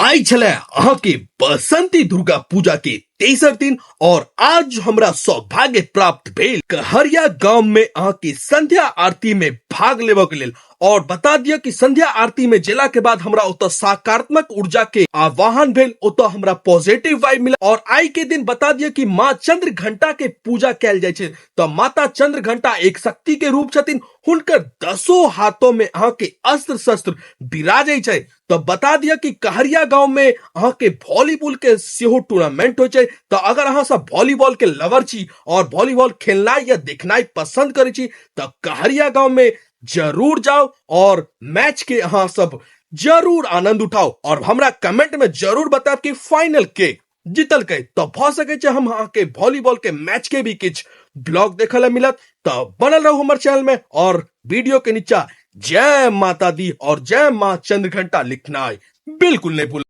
आइ छले अहाँके बसंती दुर्गा पूजा के तेसर दिन और आज हमरा सौभाग्य प्राप्त भेल कहरिया गांव में अहाँके संध्या आरती में भाग लेबऽ के लेल। और बता दिअ कि संध्या आरती में जेला के बाद हमरा ओतऽ सकारात्मक ऊर्जा के आवाहन भेल, ओतऽ हमरा पॉजिटिव वाइब मिलल। और आई के दिन बता दिअ कि माँ चंद्र घंटा के पूजा कैल जाइ छै, तऽ माता चंद्र घंटा एक शक्ति के रूप छथिन, हुनकर दसो हाथों में अहाँके अस्त्र शस्त्र विराजै छै। तो बता दिया कि कहरिया गांव में अहाँ के वॉलीबॉल के सेहो टूर्नामेंट होइ छै। तो अगर अहाँ सब वॉलीबॉल के लवर छी और वॉलीबॉल खेलनाइ या देखनाइ पसंद करै छी तो कहरिया गांव में जरूर जाओ और मैच के अहाँ सब जरूर आनंद उठाओ और हमरा कमेंट में जरूर बताब कि फाइनल के जीतलकै। तो भऽ सकै छै हम अहाँ के वॉलीबॉल के मैच के भी किछु ब्लॉग देखऽ लए मिलत। तो बनल रहू हमर चैनल में और वीडियो के नीचा जय माता दी और जय माँ चंद्रघंटा लिखनाइ बिल्कुल नहीं भूल।